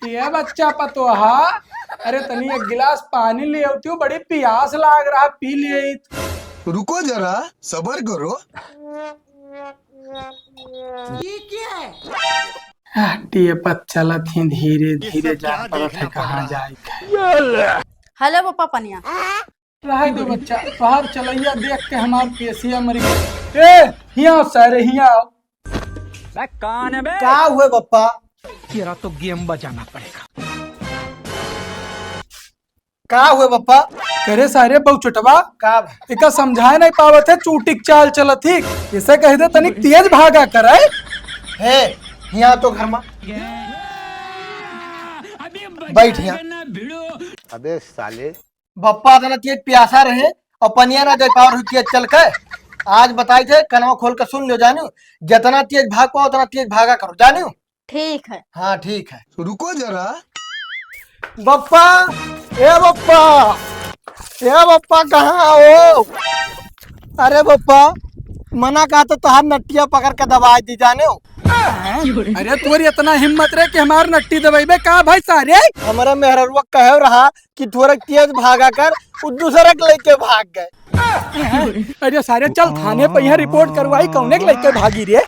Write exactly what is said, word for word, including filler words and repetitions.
ये बच्चा पतोहा, अरे तनी एक गिलास पानी ले आवती हूँ, बड़ी प्यास लाग रहा, पी ले। रुको जरा, सबर करो। ये क्या है? आह, टीए पत चलत ही धीरे धीरे, जान पड़त है कहाँ जाए के। हेलो पप्पा पनिया। रहे दो बच्चा, तोहार चलैया देख के हमार पेशिया मर गया। ए, हियाँ आओ सारे, हियाँ आओ। बे, कौन है बे? का हुए बप्पा? तेरा तो गेम बजाना पड़ेगा। का हुए बप्पा? करे सारे बहुचोटवा, का बा? एका समझाए नहीं पावत है, चूटिक चाल चलत ही। इसे कह दे तनिक तेज भागा करे। हे, हियाँ तो घर मा। बैठ हियाँ। अबे साले। बप्पा अतना तेज प्यासा रहे और पनिया ना दे पावर हुई तेज चल के। आज बताई थे, कनवा खोल के सुन लो जानू, जितना तेज भाग पाओ उतना तेज भागा करो जानू। ठीक है। हाँ ठीक है। रुको जरा। बप्पा, ए बप्पा, ए बप्पा कहाँ हो? अरे बप्पा, मना कहा तो तोहार नट्टिया पकड़ के दबाई दी जाने हो। अरे तोरी इतना हिम्मत रहे कि हमार नट्टी दबाइबे का भाई सारे? हमारा मेहररुआ कहे रहा कि थोड़ा तेज भागा कर, वो दूसरे के लेके भाग गए। अरे सारे चल थाने पे यहाँ रिपोर्ट करवाई, कौने के लेके भागी रे?